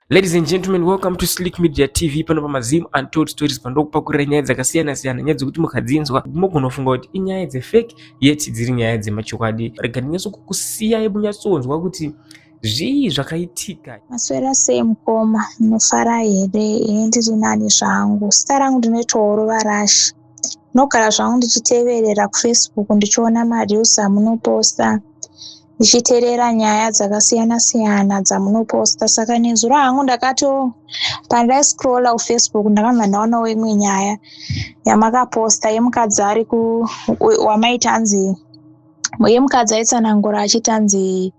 Ladies and gentlemen, welcome to Slick Media TV. Pano pamaZim Untold Stories, pandokupakurira nyaya dzakasiyana siyana, nyaya dzekuti mukadzinzwa mugona kufunga kuti inyaya dzefake, yet dziri nyaya dzemachokwadi. Rega ndinyatsokugusiyai munyatsonzwa kuti zvii zvakaitika. Maswera sei mukoma? Munofara here? Ini ndiri nani zvangu. Zita rangu ndinoitwa Ruvarashe. Ndinogara zvangu ndichiteverera kuFacebook, ndichiona mareels amunoposta, ndichiteerera nyaya dzakasiyana siyana dzamunoposta. Saka nezuro hangu ndakato pandaiscrolla kuFacebook, ndakabva ndaonawo imwe nyaya yamakaposta yemukadzi ari ku wamaiti anzi, yemukadzi aitsanangura achiti anzi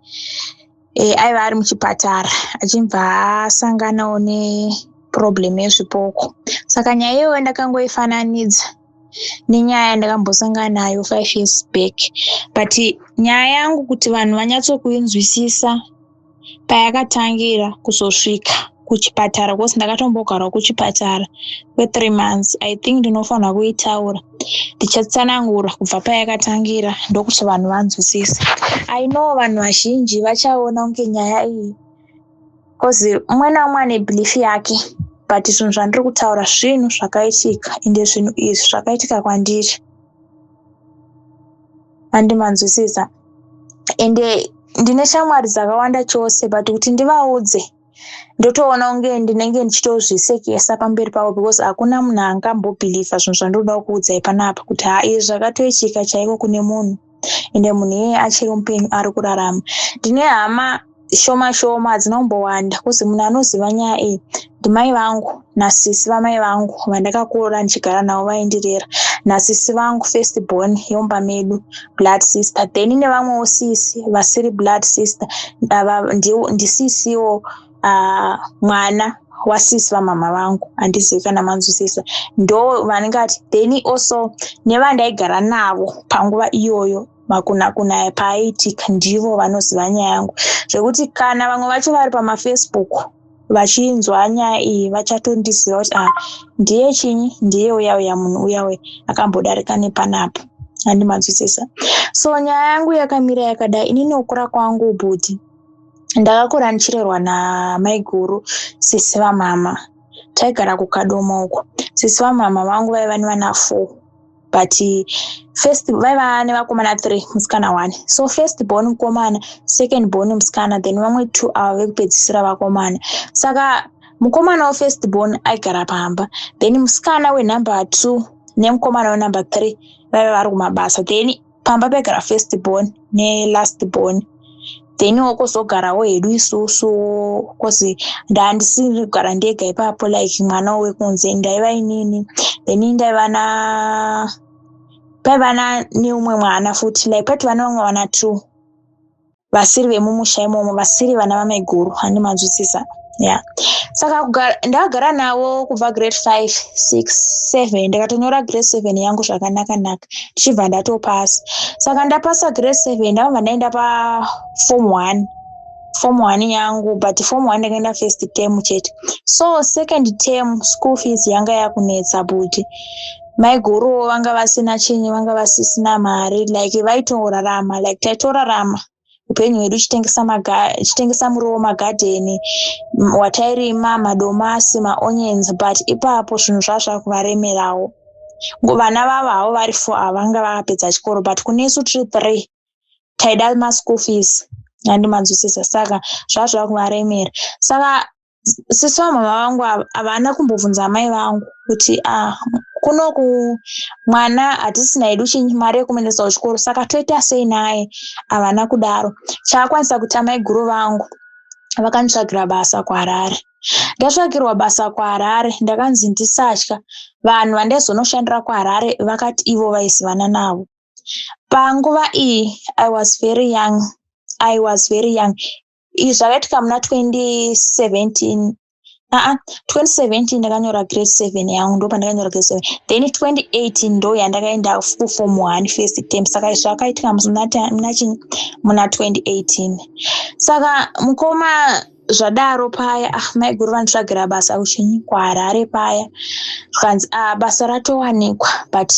aiva ari muchipatara, achibva asanganawo neproblem yezvipoko. Saka nyaya iyoyo ndakangoifananidza nenyaya yandakambosangana nayo 5 years back, but nyaya yangu, kuti vanhu vanyatsokuinzwisisa payakatangira kuzosvika kuchipatara, because ndakatombogarawo kuchipatara kwe3 months, I think ndinofanira kuitaura ndichatsanangura kubva payakatangira, ndokuti vanhu vanzwisise. I know vanhu vazhinji vachaona kunge nyaya iyi, because umwe naumwe ane belief yake, but zvinhu zvandiri kutaura zvinhu zvakaitika, ende zvinhu izvi zvakaitika kwandiri, handimanzwisisa. Ende ndine shamwari dzakawanda chose, but kuti ndivaudze ndotoona kunge ndinenge ndichitozvisekesa pamberi pavo, because hakuna munhu angambobhilivha zvinhu zvandinoda kuudzai panapa, kuti ha, izvi zvakatoitika chaiko kune munhu, ende munhu iyeye achiri mupenyu, ari kurarama. Ndine hama shoma shoma, hadzina kumbowanda, kuzi munhu anoziva nyaya iyi ndimai vangu nasisi vamai vangu vandakakura ndichigara navo, vaindirera, nasisi vangu first born yomba medu, blood sister, then nevamwewo sisi vasiri blood sister. Ava ndisisiwo mwana wasisi vamama vangu, handizivi kana manzwisisa, ndo vaningati. Then also nevandaigara navo panguva iyoyo makunakuna paaiitika, ndivo vanoziva nyaya yangu, zvekuti kana vamwe vacho vari pamaFacebook vachinzwa nyaya iyi, vachatondiziva kuti ah, ndiye chinyi, ndiye uya uya, munhu uya uya akambodarika nepanapa, handimanzwisisa. So nyaya yangu yakamira yakadai. Inini kukura kwangu, bhuti, ndakakura ndichirerwa namaiguru, sisi vamama. Taigara kuKadoma uko. Sisi vamama vangu vaiva nevana four, but first vaiva nevakomana three, musikana one. So first born mukomana, second born musikana, then vamwe two ava vekupedzisira vakomana. Saka mukomana wefirst born aigara pamba, then musikana wenumber two nemukomana wenumber three vaiva vari kumabasa. Then pamba paigara first born nelast born, then wokuzogarawo hedu isusu, 'cause ndandisiri kugara ndega ipapo like mwana wekunze. Ndaiva inini, then ndaiva na paiva neumwe mwana futi, like paitova nevamwe vana two vasiri vemumusha imomo, vasiri vana vamaiguru, handimanzwisisa ya. Yeah. Saka ndakagara navo kubva grade 5, 6, 7. Ndakatonyora grade 7 yangu zvakanaka naka, ndichibva ndatopasa. Saka ndapasa grade 7, ndakabva ndaenda paform 1, form 1 yangu, but form 1 ndakaenda first term chete. So second term school fees yanga yakunetsa, buti maiguruwo vanga vasina chinyi, vanga vasisina mari, like vaitorarama, like taitorarama upenyu hwedu chitengesa muriwo magadheni watairima, madomasi, maonions, but ipapo zvinhu zvava zvakuvaremerawo. Vana vavo havo vari four ava vanga vakapedza chikoro, but kune isu tiri three taida maschool fees, handimanzwisisa. Saka zvava zvakuvaremera. Saka sisi vamama vangu havana kumbobvunza mai vangu kuti ah, kunoku mwana hatisina hedu chinyi, mari yekumuendesa kuchikoro, saka toita sei naye? Havana kudaro. Chaakwanisa kuti amaiguru vangu vakanditsvagira basa kuHarare. Ndatsvakirwa basa kuHarare, ndakanzi ndisatya. Vanhu vandaizonoshandira kuHarare vakati ivo vaizivana navo. Panguva iyi I was very young, I was very young. Izvi zvakaitika muna 2017. Aa, 2017 ndakanyora grade 7 yangu, ndo pandakanyora grade 7. Then 2018 ndo yandakaenda kuform 1 first term. Saka izvi zvakaitika muna chini, muna 2018. Saka mukoma, zvadaro paya, ah, maiguru vanditsvagira basa kuchinyi, kuHarare paya. Zvikanzi ah, basa ratowanikwa, but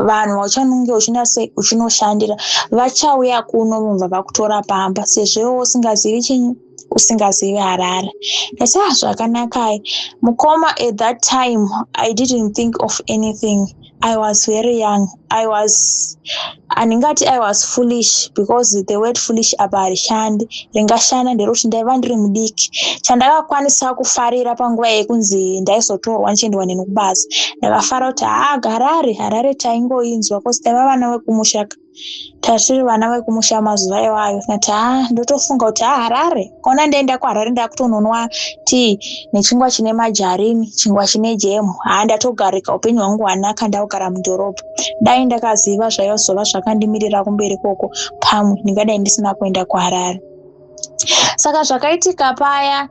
vanhu vauchanunge uchinase uchinoshandira vachauya kuno, vobva vakutora pamba, sezvo iwe usingazivi chinyi, Usingazivi Harare. Ndati, "Ah, zvakanakai, mukoma." At that time I didn't think of anything. I was very young. I was, handingati I was foolish, because the word "foolish" apa harishandi. Ringashanda nderekuti ndaiva ndiri mudiki. Chandakakwanisa kufarira panguva yekunzi ndaizotorwa ndichiendiwa neni kubasa, ndakafara kuti haa, Harare, Harare taingoinzwa, cause taiva vana vekumusha, tatiri vana vekumusha mazuva iwayo. Ndati, "Ha," ndotofunga kuti, "Ha, Harare." Kaona ndaenda kuHarare, ndakutononwa tii nechingwa chine majarini, chingwa chine jemu. Ha, ndatogarika, upenyu hwangu hwanaka, ndakugara mudhorobha. Dai ndakaziva zvaizova zvakandimirira kumberi koko, pamwe ndingadai ndisina kuenda kuHarare. Saka zvakaitika paya,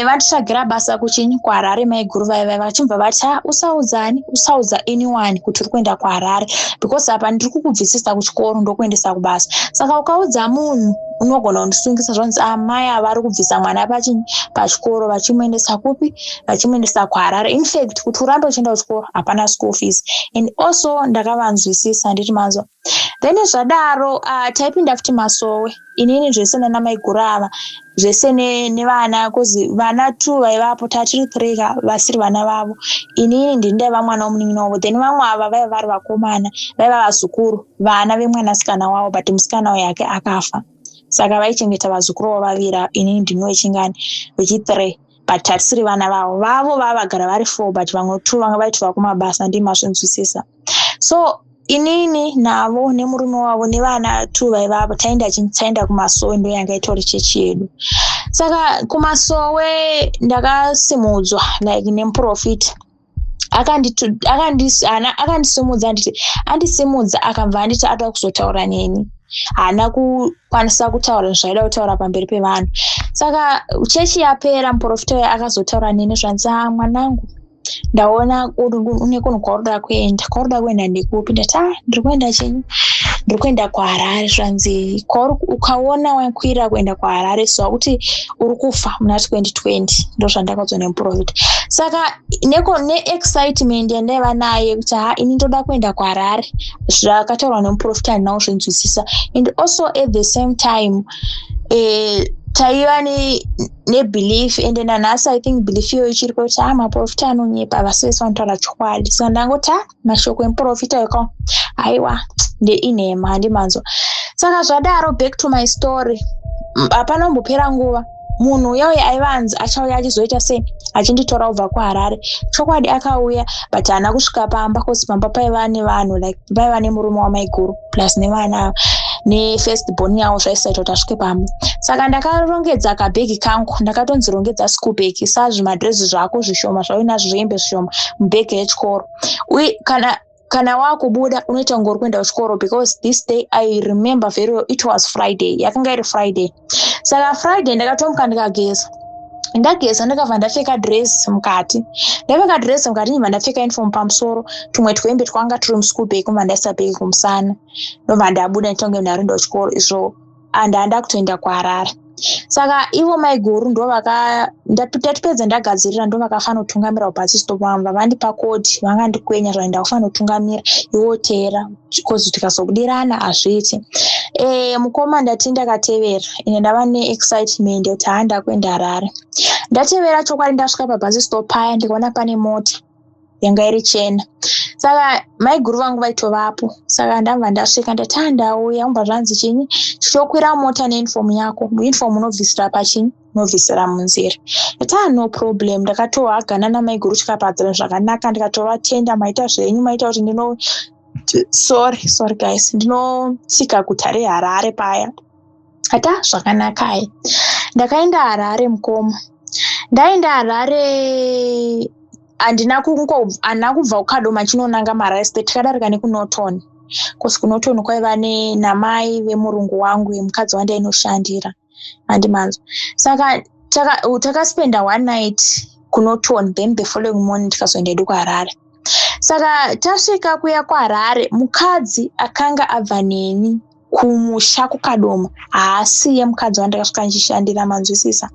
vanditsvagira basa kuchinyi, kuHarare. Maiguru vaiva vachibva vati, "Ha, usaudzani, usaudza anyone kuti uri kuenda kuHarare, because apa ndiri kukubvisisa kuchikoro, ndokuendesa kubasa. Saka ukaudza munhu, unogona kundisungisa, zvanzi amai ava vari kubvisa mwana pachinyi, pachikoro, vachimuendesa kupi? Vachimuendesa kuHarare. In fact, kuti urambe uchienda kuchikoro, hapana school fees." And also ndakavanzwisisa, handiti manzwa? Then zvadaro, taipinda futi masowe, inini zvese nana maiguru ava, zvese nevana, cause vana two vaivapo, tatiri three ka, vasiri vana vavo. Inini ndini ndaiva mwana womunin'ina wavo, then vamwe ava vaiva vari vakomana, vaiva vazukuru, vana vemwanasikana wavo, but musikana uyu ake akafa, saka vaichengeta vazukuru vavo vaviri. Inini ndini wechingani? Wechi3, but hatisiri vana vavo. Vavo vava vagara vari four, but vamwe two vanga vaitwa kumabasa, ndimazvinzwisisa? So inini navo nemurume wavo nevana two vaivavo, taenda, taenda kumasowe. Ndo yanga itori chechi yedu. Saka kumasowe ndakasimudzwa like nemuprofita. Akandisimudza, anditi andisimudza, akabva anditi ada kuzotaura neni. Haana kukwanisa kutaura zvaida kutaura pamberi pevanhu. Saka chechi yapera, muprofita uyo akazotaura neni, zvanzi, "Ah, mwanangu, ndaona une kunhu kwauri kuenda. Kwauri kuenda ndekupi?" Ndati, "A, ndiri kuenda chinyi, ndiri kuenda kuHarare." Zvanzi, "Ukaona wakwira kuenda kuHarare, ziva kuti uri kufa muna 2020." Ndo zvandakaudzwa nemuprofita. Saka neexcitement yandaiva nayo yekuti, "Ha, ini ndoda kuenda kuHarare," zvakataurwa nemuprofita handina kuzvinzwisisa. And also at the same time, taiva nebelief, ende nanhasi I think belief iyoyo ichiri kuti, a, maprofita anonyepa, vasi vese vanotaura chokwadi. Saka ndangoti, a, mashoko emuprofita iko, aiwa, ndeinhema, handimanzwa? Saka zvadaro, back to my story, hapana kumbopera nguva, munhu uya uya aivanzi achauya achizoita sei, achinditora kubva kuHarare, chokwadi akauya, but haana kusvika pamba, cause pamba paiva nevanhu, like paiva nemurume wamaiguru plus nevana nefirst born yavo. Zvaisaita kuti asvike pamba. Saka ndakarongedza kabhegi kangu. Ndakatonzi, "Rongedza school bag, sazvimadhirezi zvako zvishoma zvauinazvo, zvehembe zvishoma mubhegi yechikoro, uye kana wakubuda, unoita kunge uri kuenda kuchikoro." Because this day I remember very well, it was Friday, yakanga iri Friday. Saka Friday ndakatomuka, ndikageza. Ndageza, ndakabva ndapfeka dress mukati. Ndapfeka dress mukati, ndibva ndapfeka uniform pamusoro, tumwe twembe twanga turi muschool bag, ndobva ndaisa bhegi kumusana, ndobva ndabuda nditonge ndarinda kuchikoro. Izvo handanda kutoenda kuHarare. Saka ivo maiguru ndo ndatipedza, ndagadzirira, ndo vakafanira kutungamira kubus stop. Vamva vandipa koti, vangandikwenya zvaenda kufanira kutungamira, iwo teera, cause tikazobudirana hazviiti. Mukoma, ndati ndakatevera, ine ndava neexcitement yekuti handa kuenda Harare. Ndatevera, chokwadi, ndasvika pabus stop paya, ndikaona pane mota yanga iri chena. Saka maiguru vangu vaitovapo. Saka ndabva ndasvika, ndati, "Ah, ndauya." Ubva zvanzi, "Chinyi, chitokwira mota neuniform yako. Uniform unobvisira pachinyi? Unobvisira munzira." Ndati, "Ah, no problem." Ndakatohagana namaiguru, tikapadzana zvakanaka, ndikatovatenda, "Maita zvenyu, maita kuti ndino," sorry, sorry guys, "ndinotsika guta reHarare paya." Ata zvakanakai. Ndakaenda Harare, mukoma. Ndaenda Harare, handina kubva kuKadoma chinonanga muHarare state. Takadarika nekuNorton, cause kuNorton kwaiva namai vemurungu wangu, yemukadzi wandainoshandira, handimanzwa? Saka takaspenda one night kuNorton, then the following morning tikazoenda hedu kuHarare. Saka tasvika kuya kuHarare, mukadzi akanga abva neni kumusha kuKadoma haasiye mukadzi wandakasvika ndichishandira, manzwisisa?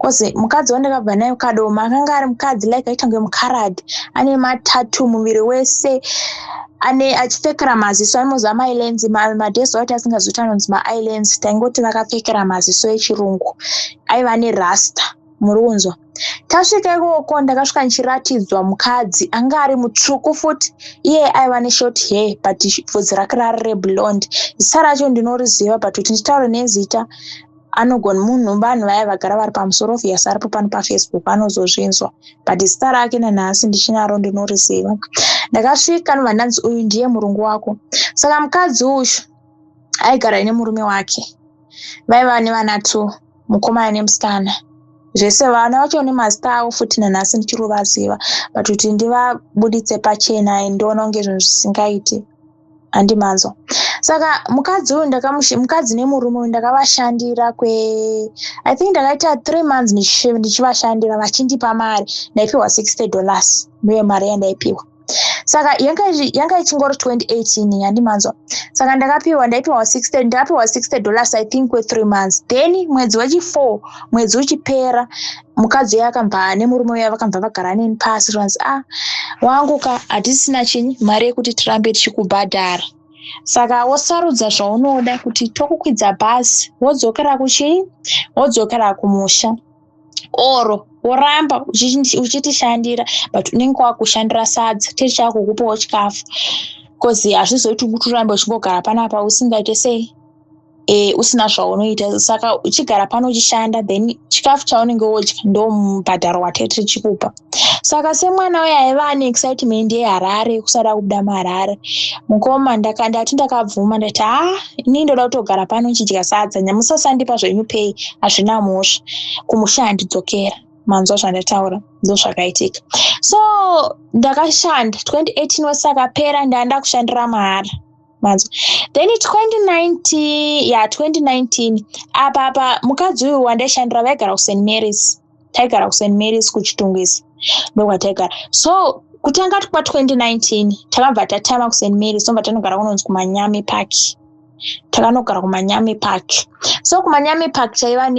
Cause mukadzi wandakabva naye kuKadoma akanga ari mukadzi like aita kunge mukaradhi, ane matatu muviri wese. Ane achipfekera maziso, anoziva maeye-lens, madays wacho asingazivi kuti anonzi maeye-lens. Taingoti vakapfekera maziso echirungu, aiva nerasta, muri kunzwa? Tasvika ikoko, ndakasvika ndichiratidzwa mukadzi anga ari mutsvuku futi. Iye aiva neshort hair, but bvudzi rake rari reblonde. Zita racho ndinoriziva, but kuti nditaure nezita anogona munhu, vanhu vaya vagara vari pamusoro, obvious aripo pano paFacebook, anozozvinzwa, but zita rake nanhasi ndichinaro, ndinoriziva. Ndakasvika, ndobva ndanzi, "Uyu ndiye murungu wako." Saka mukadzi uyu aigara nemurume wake, vaiva nevana two, mukomana nemusikana. Zvese vana vacho nemazita avo futi nanhasi ndichiri but kuti ndivabuditse pachena ndoona kunge zvinhu zvisingaiti, handimanzwa. Saka mukadzi uyu, mukadzi nemurume uyu, ndakavashandira kwe, I think ndakaita 3 months ndichivashandira, vachindipa mari. Ndaipiwa $60, ndiyo mari yandaipiwa. Saka yanga ichingori 2018, handimanzwa? Saka ndakapiwa, ndaipiwa 60, ndakapiwa $60, I think, kwe3 months. Then mwedzi wechi4, mwedzi uchipera, mukadzi uyo akabva nemurume uyo vakabva vagara neni pasi, zvanzi, "Ah, wangu ka, hatisina chinyi mari yekuti tirambe tichikubhadhara. Saka wosarudza zvaunoda, kuti tokukwidza bhazi wodzokera kuchii, wodzokera kumusha, oro woramba uchitishandira, but unenge wakushandira sadza, tichakukupawo chikafu, because hazvizoiti kuti urambe uchingogara panapa usingaite sei, usina zvaunoita. Saka uchigara pano uchishanda, then chikafu chaunenge wodya ndo mubhadharo watete tichikupa." Saka semwana uyo aiva ane excitement yeHarare, kusada kubuda muHarare, mukoma, ndati ndakabvuma. Ndati, "Ha, inini ndoda kutogara pano uchidya sadza. Nyamusasandipa zvenyu pei, hazvina mhosva. Kumusha handidzokera." Manzwa zvandataura? Ndo zvakaitika. So ndakashanda 2018 wese akapera, ndaanda kushandira mahara, manzwa? Then 2019, ya, 2019 apa mukadzi uyu wandaishandira vaigara kuSt Marys. Taigara kuSt Marys, kuChitungwiza, ndokwataigara. So kutanga kwa2019 takabva tatama kuSt Marys, tobva tanogara kunonzi kuManyame Park. Takanogara kuManyame Park. So kuManyame Park taiva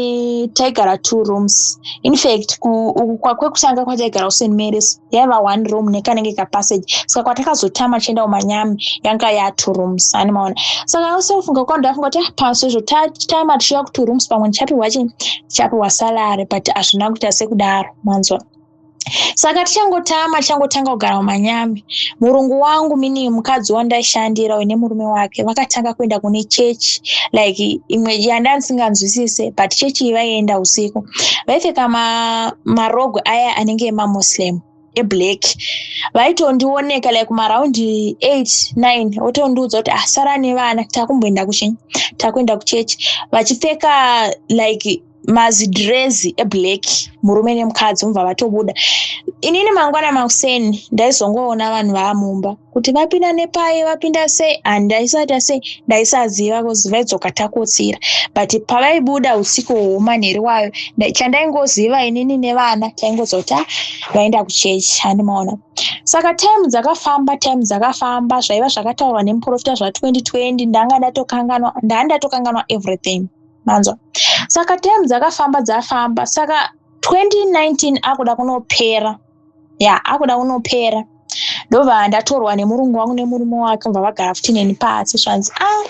taigara two rooms. In fact, kwekutanga kwataigara kuSt Marys yaiva one room nekanenge kapassage. Saka kwatakazotama chienda kuManyame yanga ya2 rooms, ani maona? Saka sekufunga kwangu, ndafunga kuti, ah, pasezvo tatama tichiuya ku2 rooms, pamwe ndichapiwa chii, ndichapiwa salary, but hazvina kuita sekudaro, manzwa? Saka tichangotama, tichangotanga kugara muManyame, murungu wangu, meaning mukadzi wandaishandira uyu, nemurume wake vakatanga kuenda kune chechi, like imwe yandandisinganzwisise, but chechi iyi vaienda usiku. Vaipfeka marogwe aya anenge emamuslim eblack. Vaitondiwoneka like kumaaround 8 9, votondiudza kuti, "Asara nevana, takumboenda kuchinyi, takuenda kuchechi." Vachipfeka like mazidrezi eblack, murume nemukadzi, mubva vatobuda. Inini mangwana makuseni ndaizongoona vanhu vaamumba, kuti vapinda nepai, vapinda sei, handaisaita sei, ndaisaziva, kuzi vaidzoka takotsira. But pavaibuda usiku hwomanheru wayo, chandaingoziva inini nevana, taingoziva kuti, ah, vaenda kuchechi, handimaona? Saka time dzakafamba, time dzakafamba. Zvaiva zvakataurwa nemuprofita zva2020, ndanga ndatokanganwa, ndaa ndatokanganwa everything, manzwa? Saka time dzakafamba, dzafamba. Saka 2019 akuda kunopera, ya, akuda kunopera, ndobva ndatorwa nemurungu wangu nemurume wake, bva vagara futi neni pasi, zvanzi, "Ah,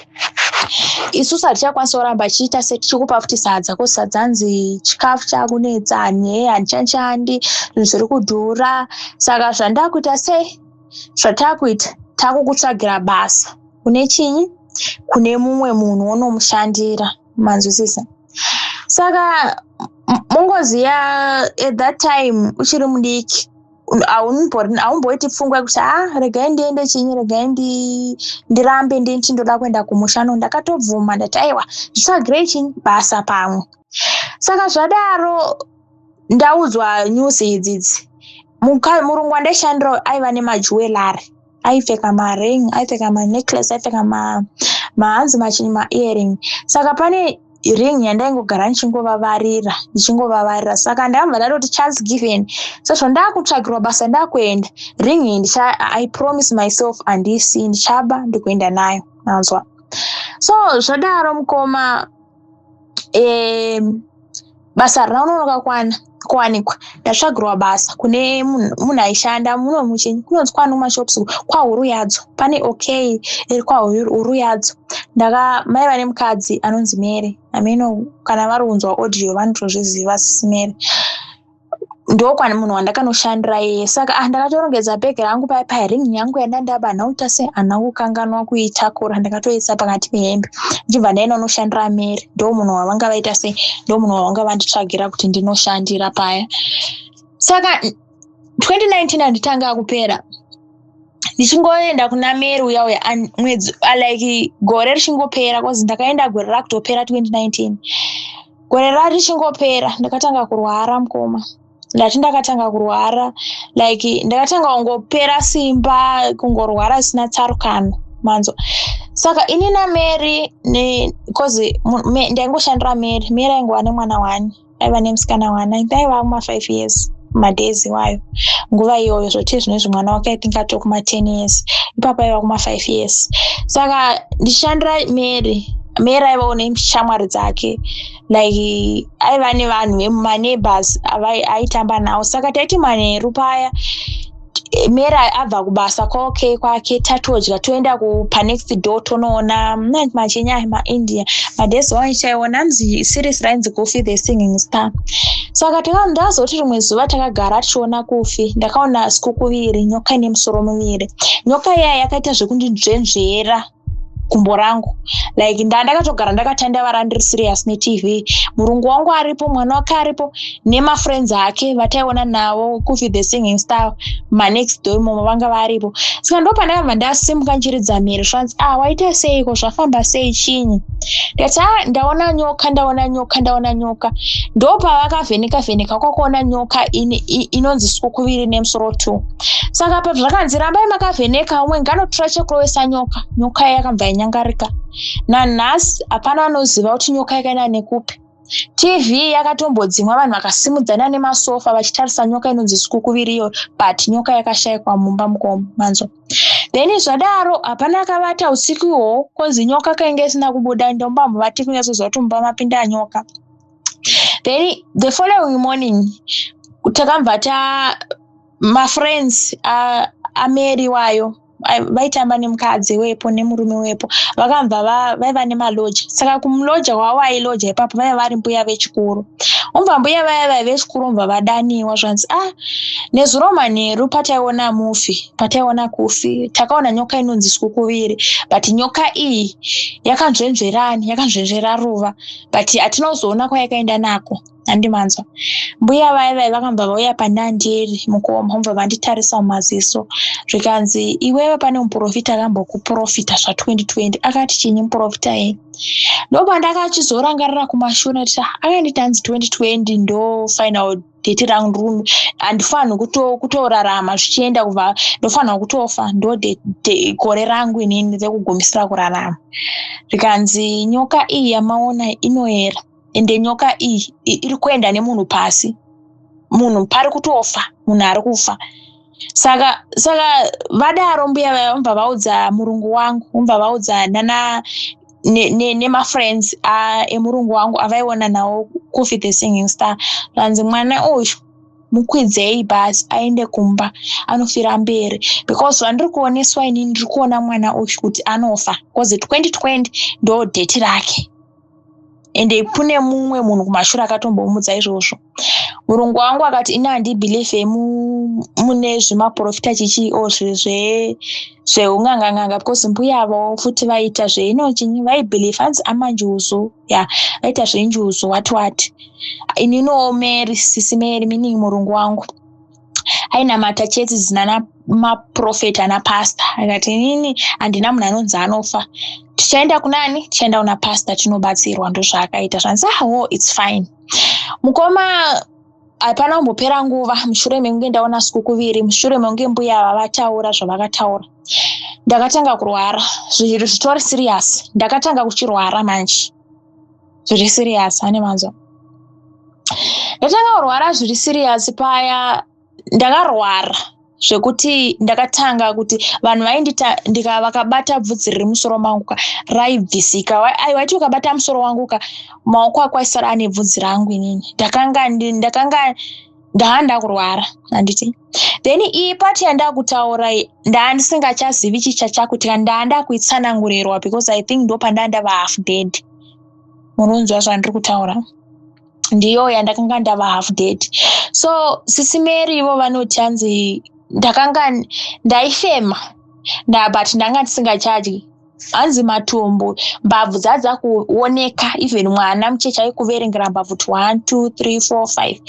isusu hatichakwanisa kuramba chiita setichikupa futi sadza, ko sadza nzi chikafu chakunetsa, nyee handichashandi, zvinhu zviri kudhura. Saka zvandakuita sei, zvatakuita, takukutsvagira basa kune chinyi, kune mumwe munhu wonomushandira." Manzwisisa? Saka mungoziya, at that time uchiri mudiki, haumboiti pfungwa yekuti, "Ah, regai ndiende chinyi, regai ndirambe nditi ndoda kuenda kumusha." No, ndakatobvuma. Ndati, "Aiwa, nditsvagirei chinyi, basa pamwe." Saka zvadaro, ndaudzwa news idzidzi, murungu wandaishandira aiva nemajewellery, aipfeka maring, aipfeka manecklace, aipfeka mahanzi, machinyi, maearring. Saka pane ring yandaingogara ndichingovavarira, ndichingovavarira. Saka ndakabva ndatoti, "Chance given, sezvo ndakutsvagirwa basa, ndakuenda, ring iyi I promise myself handisi ndichaba, ndikuenda nayo." Manzwa? So zvadaro, mukoma, Basa harina kunonoka kwana kuwanikwa. Ndatsvagirwa basa kune munhu aishanda muno muchinyi, kunonzi kwani, kumashops kwahuru yadzo. Pane OK iri kwahuru yadzo. Ndaka maiva nemukadzi anonzi Mary. Ameno kana vari kunzwa audio, vanotozviziva. Sisi Mary ndokwani munhu wandakanoshandira iye. Saka ah, ndakatorongedza bhegi rangu paya paya, ring yangu yandandaba handina se handina kukanganwa kuitakura, ndakatoisa pakati pehembe, ndichibva ndaenda kunoshandira Mary. Ndo munhu wavanga vaita sei, ndo munhu wavanga vanditsvagira kuti ndinoshandira paya. Saka 2019 handitanga kupera, ndichingoenda kuna Mary uya uya, mwedzi, like gore richingopera, cause ndakaenda gore rakutopera 2019. Gore rarichingopera, ndakatanga kurwara, mukoma. Ndati ndakatanga kurwara, like ndakatanga kungopera simba, kungorwara zvisina tsarukano, manzwa? Saka ini naMary, cause ndaingoshandira Mary. Mary aingova nemwana one, aiva nemusikana one, aiva kuma5 years madays iwayo, nguva iyoyo. Zvoti zvinezvi mwana wake, I think, ato kuma10 years, ipapo aiva kuma5 years. Saka ndichishandira Mary, Mary aivawo neshamwari dzake, like aiva nevanhu vemumaneighbors aitamba navo. Saka taiti manheru paya, Mary abva kubasa kwaOK kwake, tatodya, toenda panext door, tonoona machinya maIndia. Madays waichaiona anzi series rainzi Goofy the Singing Star. Saka ndazoti rimwe zuva takagara tichiona Goofy, ndakaona sikukuviri, nyoka ine musoro muviri. Nyoka iya yakaita zvekundinzvenzvera gumbo rangu. Like ndakatogara ndakatandavara, ndiri serious neTV, murungu wangu aripo, mwana wake aripo, nemafriends ake vataiona navo Goofy the Singing Star manext door imomo vanga varipo. Saka ndo pandakabva ndasimuka nchiridza mhere, zvanzi, "Ah, waita seiko? Zvafamba sei? Chinyi?" Ndikati, "A, ndaona nyoka, ndaona nyoka, ndaona nyoka." Ndo pavakavheneka vheneka, kwakuona nyoka inonzi sikukuviri nemusoro two. Saka pa zvakanzi, "Rambai makavheneka, umwe nganotora chekurovesa nyoka." Nyoka yakabva yanyangarika. Nanhasi hapana anoziva kuti nyoka yakaenda nekupi. TV yakatombodzimwa, vanhu vakasimudzana nemasofa vachitarisa nyoka inonzi sikukuviri iyo, but nyoka yakashayikwa mumba, mukoma, manzwa? Then zvadaro hapana akavata usiku ihwohwo, konzi nyoka kainge isina kubuda. Ndomba muvati kunyatsoziva kuti mumba mapinda nyoka. Then the following morning takabva ta mafriends aMary wayo vaitamba nemukadzi wepo nemurume wepo, vakabva vaiva nemaloja. Saka kumuloja wavo ailoja ipapo vaiva vari mbuya vechikuru. Umva mbuya vaya vaiva vechikuru umva vadaniwa, zvanzi, "Ah, nezuro manheru pataiona movie, pataiona Goofy, takaona nyoka inonzi sikukuviri, but nyoka iyi yakanzvenzverani, yakanzvenzvera ruva, but hatina kuzoona kwayakaenda nako." Handimanzwa? Mbuya vaya vaya vakabva vauya pandandiri, mukoma, vobva vanditarisa mumaziso, zvikanzi, "Iwewe, pane muprofita akambokuprofita zva2020. Akati chinyi muprofita yei?" Ndopandakachizorangarira kumashure kuti akanditi hanzi 2020 ndo final date rangu, handifaniri kutorarama zvichienda kubva, ndofanira kutofa, ndo gore rangu inini rekugumisira kurarama. Zvikanzi, "Nyoka iyi yamaona inoyera, ende nyoka iyi iri kuenda nemunhu pasi, munhu pari kutofa, munhu ari kufa." Saka vadaro mbuya vaya, vobva vaudza murungu wangu, vobva vaudza nana nemafriends emurungu wangu avaiona nawo Goofy the Singing Star. Zvanzi, "Mwana uyu mukwidzei bhasi aende kumba, anofira mberi, because zvandiri kuoneswa inini, ndiri kuona mwana uyu kuti anofa, because 2020 ndo date rake." Ende kune mumwe munhu kumashure akatombomudza izvozvo. Murungu wangu akati, "Ini handibelieve mune zvemaprofita chichi o zveung'anga-ng'anga," because mbuya vavo futi vaita zveinochinyi, vaibelieve hanzi amanjuzu ya, vaita zvenjuzu, wati wati. Ininiwo Mary, sisi Mary, meaning murungu wangu, ainamata chechi dzinana maprofeti ana pasta. Akati, "Inini handina munhu anonzi anofa. Tichaenda kunani? Tichaenda kuna pasta, tinobatsirwa." Ndozvaakaita. Zvanzi, "Aho, ah, it's fine, mukoma." Hapana kumbopera nguva mushure mekunge ndaona sikukuviri, mushure mekunge mbuya ava vataura zvavakataura, ndakatanga kurwara zviro zvitori serious. Ndakatanga kuchirwara manje zviri serious, ane manzwa? Ndatanga kurwara zviri serious paya ndakarwara. Zvekuti ndakatanga kuti vanhu vaindita ndika vakabata bvudzi riri musoro mangu ka, raibvisika. Waiti ukabata musoro wangu ka, maoko ako aisara ane bvudzi rangu. Inini ndakanga ndaa ndakurwara, handiti? Then iyi part yandakutaura iyi, ndaa ndisingachazivi chicha chakuitika. Ndaa ndakuitsanangurirwa because I think ndo pandaa ndava half dead. Munonzwa zvandiri kutaura? Ndiyo yandakanga ndava half dead. So Sisi Mary ivo vanoti, hanzi ndakanga ndaifema nda, but ndanga ndisingachadyi. Hanzi matumbu, mbabvu dzadza kuoneka. Even mwana mucheche aikuverengera mbabvu kuti 1, 2, 3, 4, 5.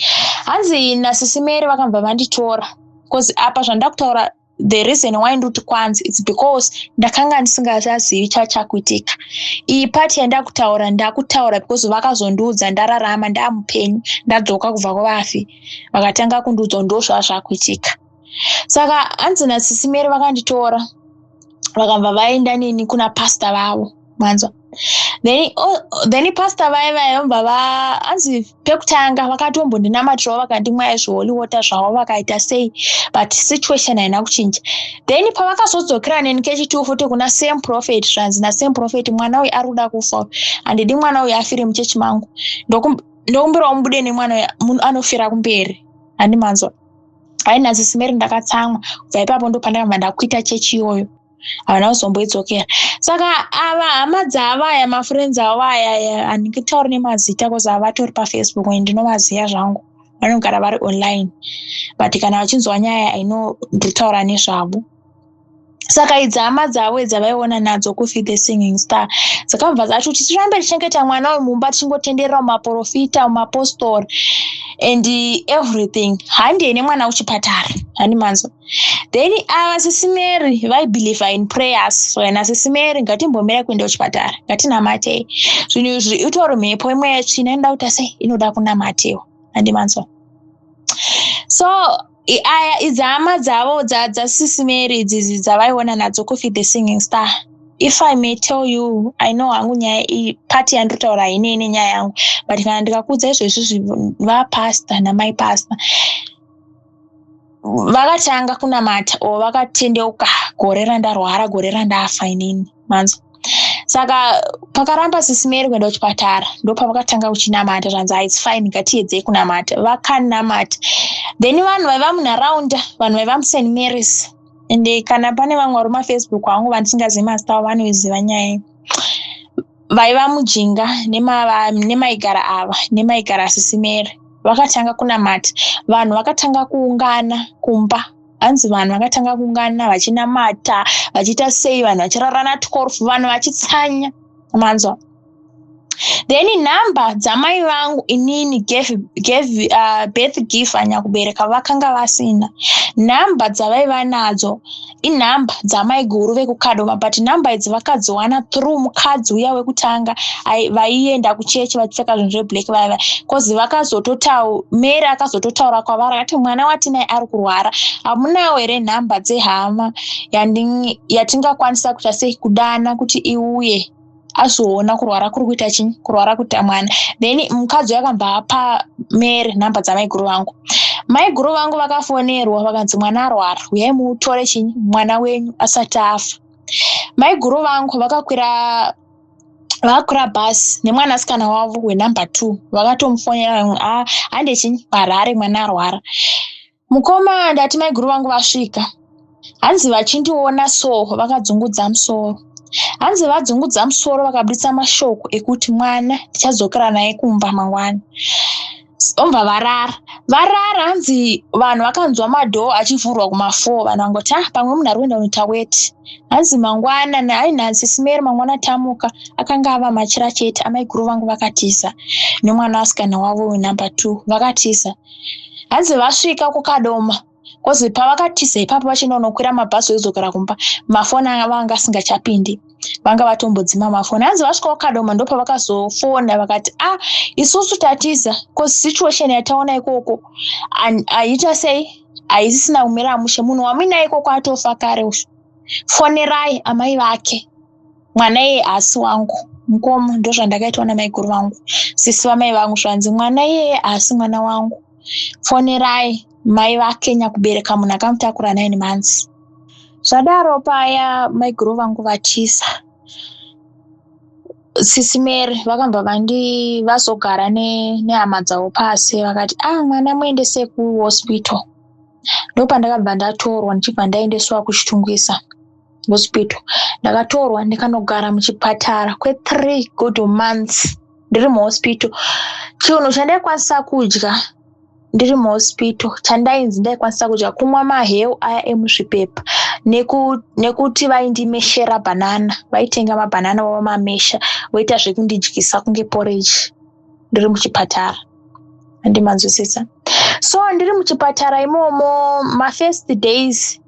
Hanzi naSisi Mary vakabva vanditora, because apa zvandakutaura, the reason why ndikuti kwanzi, it's because ndakanga ndisingachazivi chachakuitika. Iyi part yandakutaura, ndakutaura because vakazondiudza ndararama, ndamupenyu, ndadzoka kubva kuvafi. Vakatanga kundiudza ndo zvava zvakuitika. Saka hanzi naSisi Mary vakanditora, vakabva vaenda neni kuna pasta vavo, manzwa? Then pasta vaya vaya vabva va, hanzi pekutanga vakatombondinamatirawo, vakandimwaya zviholy water zvavo, vakaita sei, but situation haina kuchinja. Then pavakazodzokera neni kechitu futi kuna same prophet, zvanzi nasame prophet, "Mwana uyu ari kuda kufa. Handidi mwana uyu afire muchechi mangu. Ndokumbirawo mubude nemwana uyu, munhu anofira kumberi." Handimanzwa? Hai, naSisi Mary ndakatsamwa. Kubva ipapo ndo pandakabva ndakuita chechi iyoyo, havana kuzomboidzokera. Saka ava hama dzavo aya, mafriends avo aya, handingitauri nemazita because havatori paFacebook and ndinovaziva zvangu, vanogara vari online, but kana vachinzwa nyaya, I know ndiri nezvavo. Saka idzi hama dzavo dzavaiona nadzo kuFeed the Singing Star dzakabva dzati kuti tirambe tichengeta mwana uyu mumba, tichingotenderera mumaprofita, mumapostori and everything, handei nemwana kuchipatara. Handi manzwa? Then ava Sisi Mary vaibelieva in prayers. So naSisi Mary, ngatimbomira kuenda kuchipatara, ngatinamatei. Zvinhu izvi itori mhepo imwe yetsvina, inoda kuita sei? Inoda kunamatewa. Handi manzwa? So aya idzi hama dzavo dzaSisi Mary idzidzi dzavaiona nadzo kuFeed the Singing Star, if I may tell you, I know hangu nyaya iyi, part yandiri hainei nenyaya yangu, but kana ndikakuudza izvezvizvi, vapasta namai pasta vakatanga kunamata or vakatendeuka gore randarwara, gore randafa inini, manzwa? Saka pakaramba Sisi Mary kuenda kuchipatara, ndopavakatanga kuchinamata. Zvanzi, "It's fine, ngatiedzei kunamata." Vakanamata. Then vanhu vaiva munharaunda, vanhu vaiva muSt Marys, ende kana pane vamwe vari mumafacebook vangu vandisingazivi mazita avo, vanoiziva nyaya. Vaiva mujinga nemaigara ava, nemaigara Sisi Mary, vakatanga kunamata. Vanhu vakatanga kuungana kumba. Hanzi vanhu vakatanga kuungana vachinamata, vachiita sei, vanhu vachirara na12, vanhu vachitsanya, manzwa? Then nhamba dzamai vangu inini gave birth giver, nyakubereka, vakanga vasina. Nhamba dzavaiva nadzo inhamba dzamai guru vekuKadoma, but nhamba idzi vakadziwana through mukadzi uya wekutanga vaienda kuchechi vachipfeka zvinhu zveblack vaya, because vakazototau Mary akazototaura kwavari akati, "Mwana watinai ari kurwara, hamunawo here nhamba dzehama yatingakwanisa kuita sei, kudana kuti iuye azoona kurwara kuri kuita chinyi, kurwara kuita mwana?" Then mukadzi uyo akabva apa Mary nhamba dzamaiguru vangu. Maiguru vangu vakafonerwa, vakanzi, "Mwana arwara, uyai mutore chinyi, mwana wenyu asati afa." Maiguru vangu vakakwira bhasi nemwanasikana wavo wenumber 2. Vakatomufonera, "Hande chinyi, Harare, mwana arwara." Mukoma, ndati maiguru vangu vasvika, hanzi vachindiona so, vakadzungudza musoro. Hanzi vadzungudza musoro, vakabudisa mashoko ekuti, "Mwana tichadzokera naye kumba mangwana." Obva varara. Varara, hanzi vanhu vakanzwa madoor achivhurwa kuma4. Vanhu vangoti, "Ah, pamwe munhu ari kuenda kunoita weti." Hanzi mangwana, ainhanzi Simeri, mangwana tamuka, akanga ava machira chete. Amaiguru vangu vakatiza nemwana wasikana wavo wenumber 2. Vakatiza. Hanzi vasvika kuKadoma, because pavakatiza ipapo vachinonokwira mabhazi ekudzokera kumba, mafoni vanga asingachapindi, vanga vatombodzima mafoni. Hanzi vasvikawo Kadoma, ndopavakazofona vakati, "A ah, isusu tatiza because situation yataona ikoko haita sei, haisisina kumira mushe. Munhu wamuina ikoko atofa kare usho. Fonerai amai vake, mwana iyeye haasi wangu." Mukoma, ndozvandakaitwa namaiguru vangu, sisi vamai vangu. Zvanzi, "Mwana iyeye haasi mwana wangu." Fonerai mai vake nyakubereka munhu akamutakura 9 months. Zvadaro paya maiguru vangu vatiza, Sisi Mary vakabva vandi vazogara nehama dzavo pasi, vakati, "Ah, mwana muendese kuhospital." Ndopandakabva ndatorwa, ndichibva ndaendeswa kuChitungwiza Hospital. Ndakatorwa ndikanogara muchipatara kwe3 good months ndiri muhospital. Chinhu chandaikwanisa kudya ndiri muhospital, chandainzi ndaikwanisa kudya, kumwa maheu aya emuzvipepa, nekuti vaindimeshera bhanana. Vaitenga mabhanana, vamamesha, voita zvekundidyisa kunge porridge ndiri muchipatara. Handimanzwisisa. So ndiri muchipatara imomo, mafirst days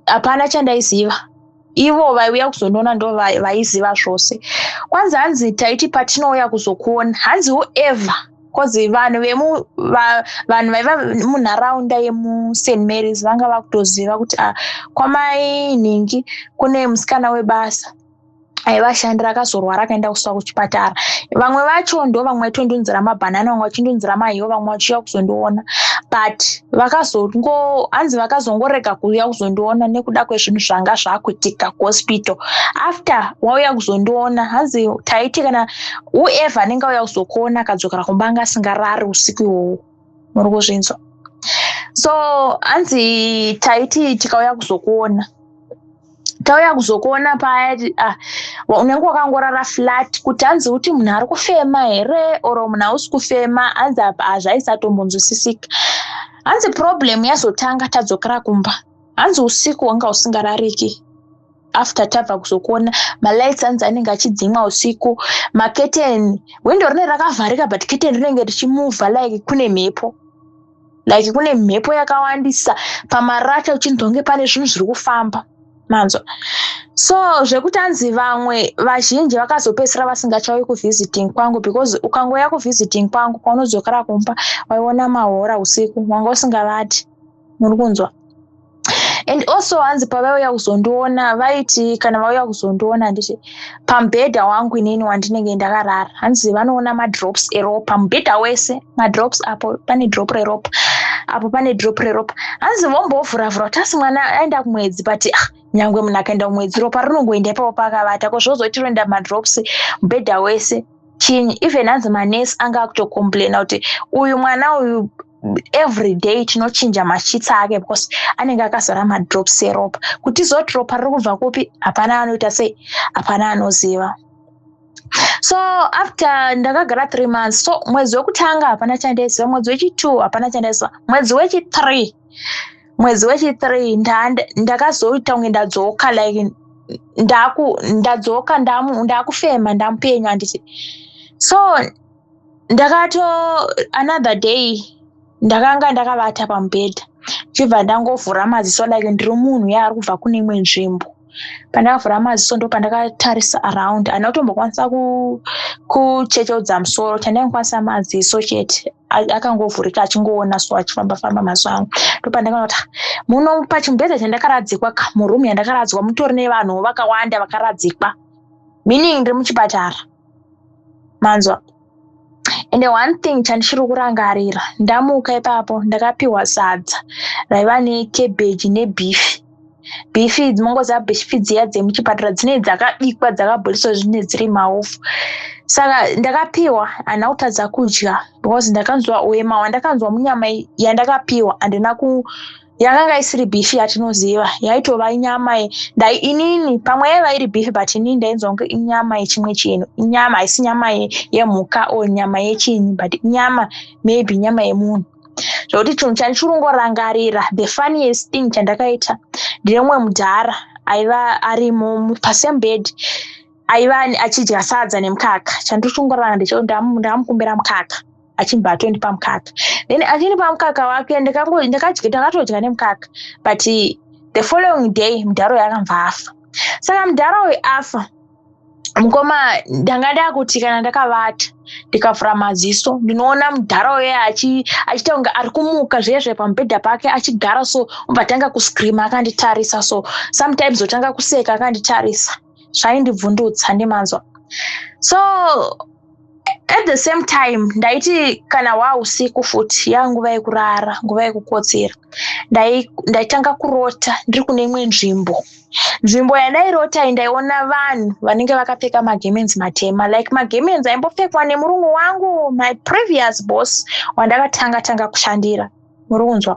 hapana chandaiziva. Ivo vaiuya kuzondiona ndo vaiziva zvose. Kwanzi, hanzi, taiti patinouya kuzokuona, hanzi whoever, 'cause vanhu vemu vanhu vaiva munharaunda yemuSt Marys vanga vakutoziva kuti, ah, kwamai nhingi kune musikana webasa aivashandira akazorwara, akaenda kusuwa kuchipatara. Vamwe vacho ndo vamwe vaitondunzira mabhanana, vamwe vachindunzira mahiyo, vamwe vachiuya kuzondiona, but vakazongo, hanzi vakazongorega kuuya kuzondiona nekuda kwezvinhu zvanga zvakuitika kuhospital. After wauya kuzondiona, hanzi taiti kana whoever anenge auya kuzokuona akadzokera kumba, anga asingarari usiku ihwohwo. Muri kuzvinzwa? So hanzi taiti tikauya kuzokuona, tauya kuzokuona paya, ah, unenge wakangorara flat, kuti hanzi kuti munhu ari kufema here or munhu hausi kufema. Hanzi apa hazvaisatombonzwisisika. Hanzi problem yazotanga tadzokera kumba. Hanzi usiku wanga usingarariki after tabva kuzokuona. Malights hanzi anenge achidzimwa usiku, maketeni, windo rinenge rakavharika, but keteni rinenge richimuvha like kune mhepo, like kune mhepo yakawandisa pamarata, uchinzwa kunge pane zvinhu zviri kufamba, manzwa? So zvekuti hanzi vamwe vazhinji vakazopedzisira vasingachauyi kuvisiting kwangu, because ukangouya kuvisiting kwangu, paunodzokera kumba waiona mahora usiku, wanga usingavati. Muri kunzwa? And also hanzi pavaiuya kuzondiona, vaiti kana vauya kuzondiona, handiti, pamubhedha wangu inini wandinenge ndakarara, hanzi vanoona madrops eropa mubhedha wese, madrops, apo pane drop reropa, apo pane drop reropa. Hanzi vombovhuravhura kuti asi mwana aenda kumwedzi, but ah, nyangwe munhu akaenda kumwedzi, ropa rinongoenda ipapo paakavata, ko zvozoti roenda madrops mubhedha wese chinyi? Even hanzi manesi anga akutocomplaina kuti uyu mwana uyu, every day tinochinja masheets ake because anenge akazara madrops eropa. Kuti izoti ropa riri kubva kupi, hapana anoita sei, hapana anoziva. So after ndakagara 3 months, so mwedzi wekutanga hapana chandaiziva, mwedzi wechi2 hapana chandaiziva, mwedzi wechi3, mwedzi wechi3 ndakazoita kunge ndadzoka, like ndadzoka, ndakufema, ndamupenyu, handiti? So ndakato, another day ndakanga ndakavata pamubhedha, chibva ndangovhura maziso like ndiri munhu yaari kubva kune imwe nzvimbo. Pandakavhura maziso, ndo pandakatarisa around. Handina kutombokwanisa kuchecheudza musoro, chandaingokwanisa maziso chete, akangovhurika achingoona, so achifamba famba maziso angu. Ndo pandakaona kuti muno pachimubhedha chandakaradzikwa, murumu yandakaradzikwa, mutori nevanhuwo vakawanda vakaradzikwa, meaning ndiri muchipatara, manzwa? Ende one thing chandichiri kurangarira, ndamuka ipapo, ndakapiwa sadza raiva nekebheji nebeef. Beef, munongoziva beef dziya dzemuchipatara, dzinenge dzakabikwa, dzakabhoiliswa, zvinenge dziri maofu. Saka ndakapiwa, handina kutadza kudya because ndakanzwa hwema hwandakanzwa munyama yandakapiwa. Handina ku, yakanga isiri beef yatinoziva, yaitova nyama inini pamwe yaiva iri beef, but inini ndainzwa kunge inyama yechimwe chinhu, inyama, haisi nyama yemhuka or nyama yechinyi, but inyama, maybe nyama yemunhu. Zvokuti chinhu chandichiri kungorangarira, the funniest thing chandakaita, ndine mumwe mudhara aiva arimo pasame bed, aiva achidya sadza nemukaka. Chandiri kungoranga ndechekuti ndakamukumbira mukaka, achibva atondipa mukaka. Then achindipa mukaka wake, ndakatodya nemukaka, but the following day mudhara uyu akabva afa. Saka mudhara uyu afa, mukoma, ndanga ndakuti kana ndakavata, ndikavhura maziso, ndinoona mudhara uyu achiita kunge ari kumuka zviye pamubhedha pake, achigara so, obva tanga kuscreama akanditarisa. So sometimes otanga kuseka akanditarisa, zvaindibvundutsa, ndimanzwa? So at At the same time, ndaiti kana wausiku futi, yanguva yekurara, nguva yekukotsera, ndaitanga kurota ndiri kune imwe nzvimbo. Nzvimbo yandairota iyi, ndaiona vanhu vanenge vakapfeka magemenzi matema, like magemenzi aimbopfekwa nemurungu wangu, my previous boss wandakatanga tanga kushandira. Muri kunzwa?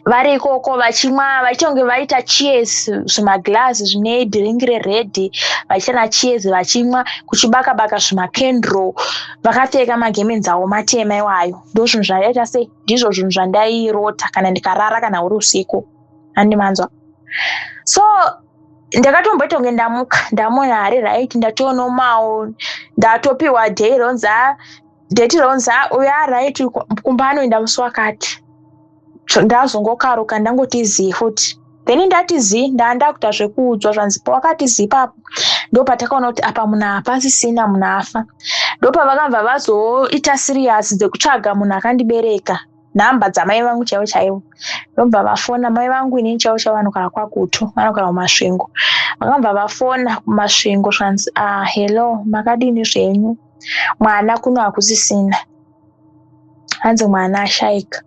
Vari ikoko vachimwa, vachitonge vaita cheers, zvimaglazi zvine drink rered, vachiita nacheers, vachimwa, kuchibaka baka zvimakendro, vakapfeka magemenzi avo matema iwayo. Ndo zvinhu zvandaita sei, ndizvo zvinhu zvandairota kana ndikarara, kana uri usiku. Handimanzwa? So ndakatomboita kunge ndamuka, ndamuona hari, right, ndatonomawo, ndatopiwa day ronzi, date ronzi uyo aright, kumba anoenda musi wakati. Ndazongokaruka, ndangoti zii futi. Then ndati zii, ndaanda kuita zvekuudzwa, zvanzi pawakati zii papo, ndo patakaona kuti apa munhu hapasisina, munhu afa. Ndopavakabva vazoita serious dzekutsvaga munhu akandibereka, nhamba dzamai vangu chaivo chaivo. Ndobva vafona mai vangu inini chaivo chaivo, vanogara kwaGutu, vanogara kuMasvingo. Vakabva vafona kuMasvingo, zvanzi, "Ah, hello, makadini zvenyu? Mwana kuno hakusisina, hanzi mwana ashayika."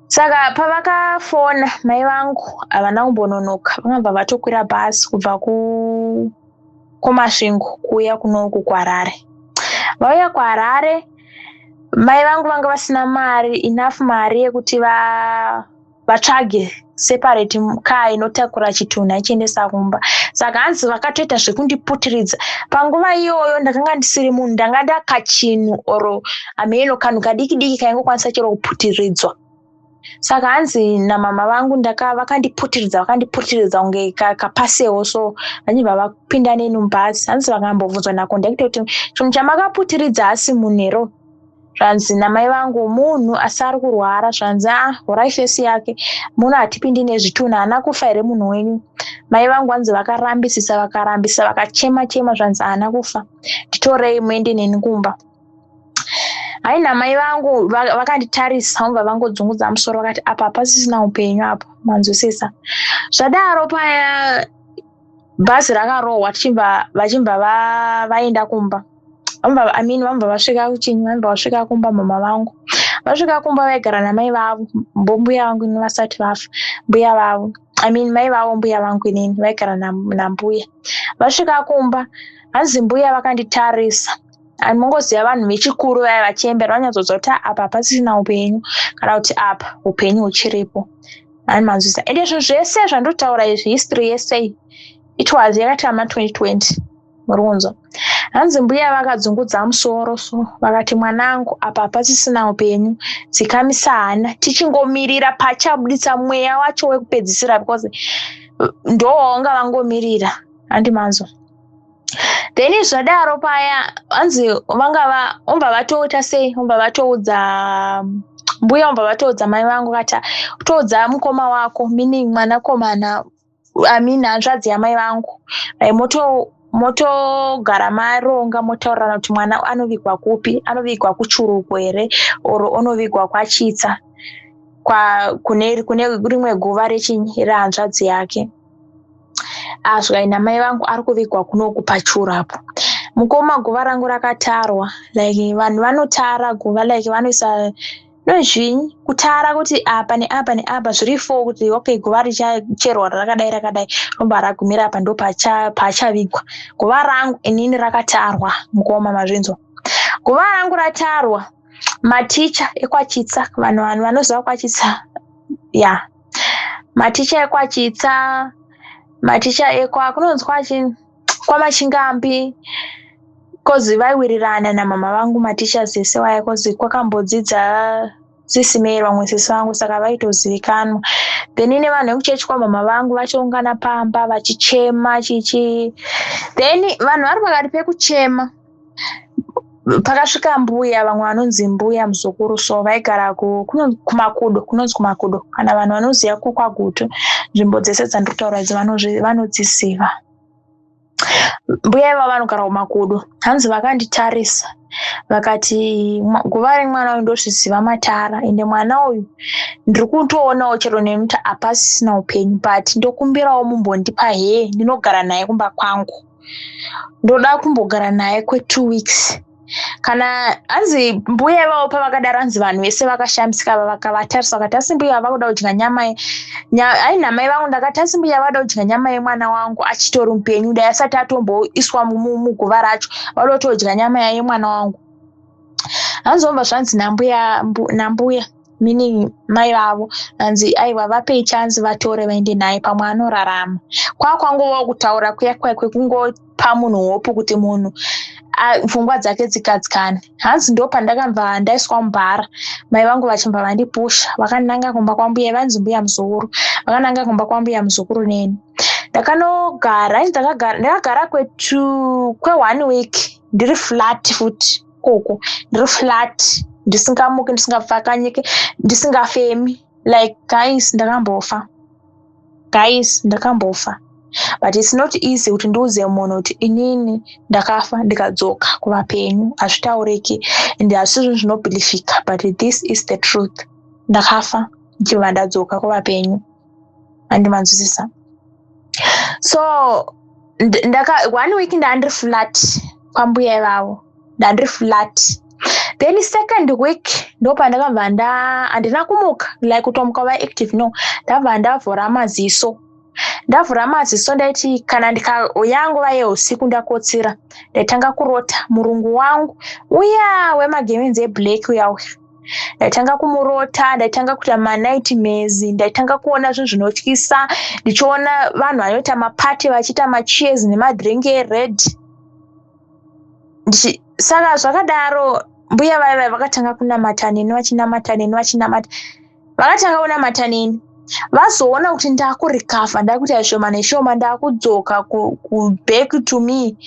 Saka pavakafona, mai vangu havana kumbononoka, vakabva vatokwira bhasi kubva kuMasvingo kuuya kunoku kuHarare. Vauya kuHarare, mai vangu vanga vasina mari, enough mari yekuti vatsvage separate car inotakura chitunha ichiendesa kumba. Saka hanzi vakatoita zvekundiputiridza. Panguva iyoyo ndakanga ndisiri munhu, ndanga ndakachinhu or hameno kanhu kadiki diki kaingokwanisa chero kuputiridzwa. Saka hanzi namama vangu vakandiputiridza, vakandiputiridza kunge kapasewo so, vachibva vapinda neni mubhasi. Hanzi vakambobvunzwa nakondakita kuti, "Chinhu chamakaputiridza hasi munhu here?" Zvanzi namai vangu, "Munhu, asi ari kurwara." Zvanzi, "A, horai face yake, munhu hatipindi nezvitunha. Haana kufa here munhu wenyu?" Mai vangu hanzi vakarambisisa, vakarambisa, vakachema chema, zvanzi, "Haana kufa, nditorei muende neni kumba." Hai, namai vangu vakanditarisa, vobva vangodzungudza musoro, vakati, "Apa hapasisina upenyu apa." Manzwisisa? Zvadaro paya bhazi rakarohwa, tichibva vachibva vaenda kumba. I mean, vambva vasvika kuchinyi, vambva vasvika kumba. Mama vangu vasvika kumba, vaigara namai vavo, mbombuya vangu ini vasati vafa, mbuya vavo, I mean, mai vavo, mbuya vangu inini, vaigara nambuya. Vasvika kumba, hanzi mbuya vakanditarisa. Mungoziva vanhu vechikuru vaya vachembera, vanyatsodza kuti apa hapasisina upenyu kana kuti apa upenyu huchiripo. Ani manzwisa? Ende zvinhu zvese zvandotaura izvi, history yese, it was yakati ama 2020. Muri kunzwa? Hanzi mbuya vakadzungudza musoro so, vakati, "Mwanangu, apa hapasisina upenyu, dzikamisa hana, tichingomirira pachabudisa mweya wacho wekupedzisira," because ndowaunga vangomirira. Handimanzwa? Then zvadaro paya, hanzi vanga vobva vatoita sei, vobva vatoudza mbuya, vobva vatoudza mai vangu, kati, "Toudza mukoma wako," meaning mwanakomana, I mean, hanzvadzi yamai vangu, "Motogara maronga, motaurirana kuti mwana anovigwa kupi, anovigwa kuChurugwi here or onovigwa kwaChitsa, kune rimwe guva rechinyi, rehanzvadzi yake." Azvai namai vangu, ari kuvigwa kunoku pachuru apo. Mukoma, guva rangu rakatarwa, like vanhu vanotara guva, like vanoisa nozvinyi kutara kuti apa neapa neapa, zviri four, kuti okay, guva richacherwa rakadai rakadai, robva ragumira apa, ndo paachavigwa. Guva rangu inini rakatarwa, mukoma. Mazvinzwa? Guva rangu ratarwa, maticha ekwaChitsa, vanhu vanoziva kwaChitsa ya, maticha ekwaChitsa, maticha ekwa kunonzi kwachi, kwaMachingambi, 'cause vaiwirirana namama vangu, matichers ese waya, 'cause kwakambodzidza sisi Mary, vamwe sisi vangu, saka vaitozivikanwa. Then nevanhu vekuchechi kwamama vangu vachiungana pamba vachichema chichi. Then vanhu vari pakati pekuchema, pakasvika mbuya vamwe vanonzi mbuya muzukuru so, vaigara kuMakudo, kunonzi kuMakudo. Kana vanhu vanoziva kukwaGutu, nzvimbo dzese dzandiri kutaura idzi vanodziziva. Mbuya ivavo vanogara kuMakudo. Hanzi vakanditarisa, vakati, "Guva remwana uyu ndozviziva matara, ende mwana uyu ndiri kutoonawo chero neni kuti hapasisina upenyu, but ndokumbirawo mumbondipa hee ndinogara naye kumba kwangu, ndoda kumbogara naye kwe2 weeks." Kana hanzi mbuya ivavo pavakadaro, hanzi vanhu vese vakashamisika, vakavatarisa vakati, "Asi mbuya vakuda kudya nyama?" Ai, namai vangu ndakati, "Asi mbuya vada kudya nyama yemwana wangu achitori mupenyu? Dai asati atomboiswa muguva racho, vada kutodya nyama yemwana wangu." Hanzi vobva zvanzi nambuya, meaning mai vavo, hanzi, "Aiwa, vapei chance, vatore vaende naye, pamwe anorarama." Kwakwangovawo kutaura kuya kuya kwekungopa munhu hope kuti munhu pfungwa dzake dzigadzikane. Hanzi ndo pandakabva ndaiswa mubhara, mai vangu vachibva vandipusha, vakananga kumba kwambuya, vanzi mbuya muzukuru, vakananga kumba kwambuya muzukuru neni. Ndakanogara, hanzi ndakagara kwe1 week ndiri flat futi koko, ndiri flat, ndisingamuki, ndisingapfakanyiki, ndisingafemi. Like, guys, ndakambofa, guys, ndakambofa. But it's not easy kuti ndiudze munhu kuti inini ndakafa ndikadzoka kuvapenyu. Hazvitauriki and hazvisi zvinhu zvinobhilifika, but this is the truth. Ndakafa ndichibva ndadzoka kuvapenyu, handimanzwisisa? So ndaka one week ndandiri flat kwambuya ivavo, ndandiri flat. Then second week ndo pandakabva nda handina kumuka, like kutomuka vaactive, no. Ndabva ndavhura maziso. Ndavhura maziso, ndaiti kana ndikauya nguva yeusiku ndakotsira, ndaitanga kurota murungu wangu uya wemagemenzi eblack uya uya. Ndaitanga kumurota, ndaitanga kuita manightmares, ndaitanga kuona zvinhu zvinotyisa, ndichiona vanhu vanoita mapati vachiita macheers nemadrink ered. Saka zvakadaro, mbuya vaiva vakatanga kunamata neni, vachinamata neni, vachinamata, vakatanga kunamata neni. Vazoona kuti ndakurecover, ndakuita shoma neshoma, ndakudzoka kuback to me.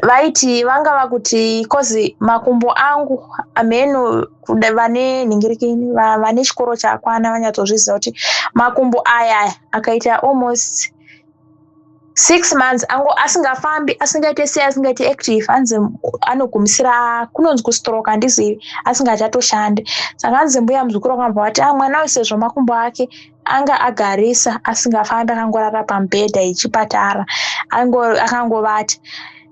Vaiti vanga vakuti, 'cause makumbo angu amheno, vane nhingirikini, vane chikoro chakwana vanyatsozviziva kuti makumbo aya akaita almost 6 months ango asingafambi, asingaite sei, asingaite active, hanzi anogumisira kunonzi kustroke, handizivi, asingachatoshandi. Saka hanzi mbuya muzukuru wakabva vati, "A, mwana uyu, sezvo makumbo ake anga agarisa, asingafambi, akangorara pamubhedha yechipatara, akangovata."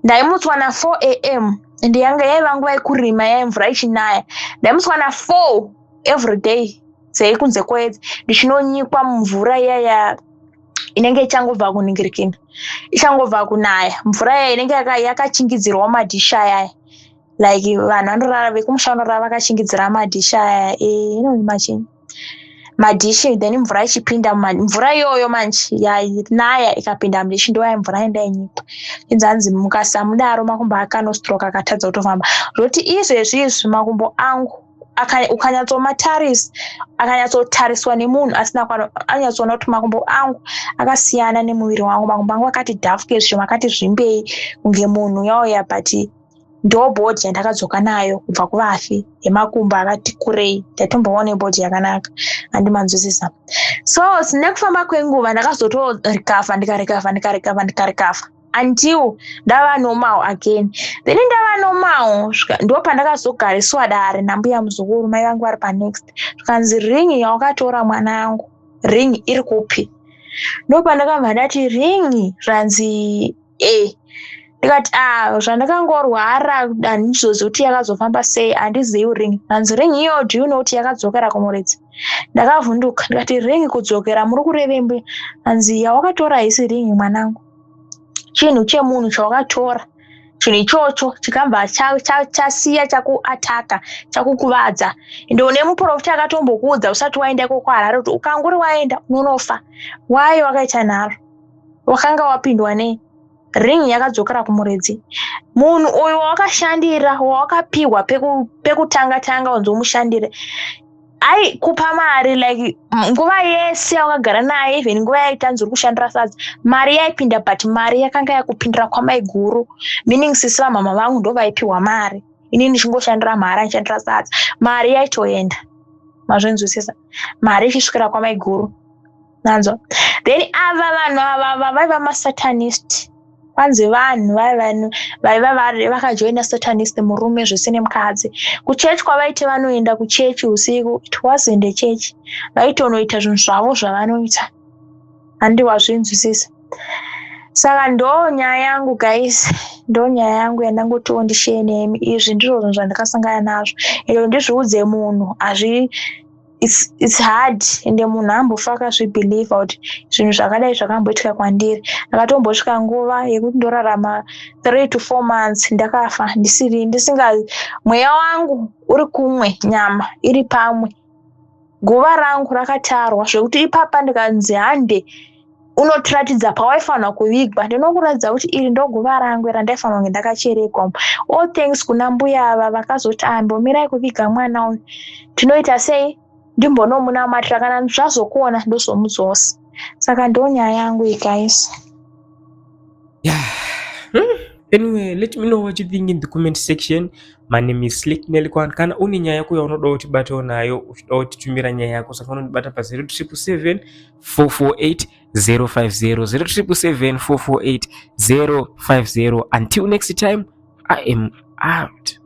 Ndaimutswa na4 a.m. and yanga yaiva nguva yekurima, yai mvura ichinaya. Ndaimutswa na4 every day dzeikunze kwedzi, ndichinonyikwa mumvura iyaya inenge ichangobva kuningirikina, ichangobva kunaya, mvura iya inenge yakachingidzirwa madhishi ayaya, like vanhu vanorara, vekumusha vanorara vakachingidzira madhishi aya, inonzi machinyi, madhishi. Then mvura ichipinda, mvura iyoyo manje yanaya ikapinda mudhishi, ndoya mvura yandainyikwa. Inzi hanzi mukasamudaro makumbo ake anostroke, akatadza kutofamba. Zvoti izvezvi izvi makumbo angu ukanyatsomatarisa, akanyatsotariswa nemunhu asina, anyatsoona kuti makumbo angu akasiyana nemuviri wangu. Makumbo angu akati dhafuke zvishoma, akati zvimbei kunge munhu yauya, but ndo body yandakadzoka nayo kubva kuvafi, yemakumbo akati kurei. Ndatomboona body yakanaka, handimanzwisisa? So nekufamba kwenguva ndakazotorecover, ndikarecover, ndikarecover, ndikarecover until ndava normal again. Then ndava normal, ndo pandakazogariswa dare nambuya muzukuru, mai vangu vari panext. Zvikanzi, "Ring yawakatora, mwanangu, ring iri kupi?" Ndo pandakabva ndati, "Ring?" Zvanzi, "E." Ndikati, "A, zvandakangorwara, handizozivi kuti yakazofamba sei, handizivi ring." Hanzi, "Ring iyo, do you know kuti yakadzokera kumuridzi?" Ndakavhunduka, ndikati, "Ring kudzokera? Muri kurevei, mbuya?" Hanzi, "Yawakatora haisi ring, mwanangu, chinhu chemunhu chawakatora. Chinhu ichocho chikabva chasiya chakuattacka, chakukuvadza. Ende une muprofita akatombokuudza usati waenda ikoko kuHarare kuti ukanguri waenda unonofa. Wai wakaita nharo? Wakanga wapindwa nei? Ring yakadzokera kumuridzi. Munhu uyu wawakashandira, wawakapiwa pekutanga tanga wanzi umushandire, aikupa mari like nguva yese yawakagara naye, even nguva yaitanzi uri kushandira sadza, mari yaipinda, but mari yakanga yakupindira kwamaiguru, meaning sisi vamama vangu ndo vaipiwa mari. Inini ndichingoshandira mhara, ndichandira sadza, mari yaitoenda, mazvinzwisisa? Mari ichisvikira kwamaiguru nanzwa. Then ava vanhu ava vaiva masatanist. Kwanzi vanhu vaiva vakajoina satanist, murume zvese nemukadzi. Kuchechi kwavaiti vanoenda kuchechi usiku, it wasn't a church, vaitonoita zvinhu zvavo zvavanoita, handi wazvinzwisisa? Saka ndo nyaya yangu guys, ndo nyaya yangu yandangotiwo ndishare nemi. Izvi ndizvo zvinhu zvandakasangana nazvo, ende ndizviudze munhu hazvi, it's hard, ende munhu ambofa akazvibhilivha kuti zvinhu zvakadai zvakamboitika kwandiri. Ndakatombosvika nguva yekuti ndorarama 3 to 4 months ndakafa, ndisiri, ndisinga, mweya wangu uri kumwe, nyama iri pamwe. Guva rangu rakatarwa zvekuti ipapa ndikanzi, "Hande unotiratidza pawaifanira kuvigwa," ndinokuratidza kuti iri ndo guva rangu randaifanira kunge ndakacherekwa. All thanks kuna mbuya ava vakazoti, "Ambomirai kuviga mwana uyu, tinoita sei, ndimbonomunamatira, kana zvazokuona ndozomudzosa." Saka ndo nyaya yangu iyi, guys. Yeah. Anyway, let me know what you think in the comment section. My name is Slick Nelikwan. Kana une nyaya yako yaunoda kuti batawo nayo, uchida kutitumira nyaya yako, saka unondibata pa 0777 448 050, 0777 448 050. Until next time, I am out.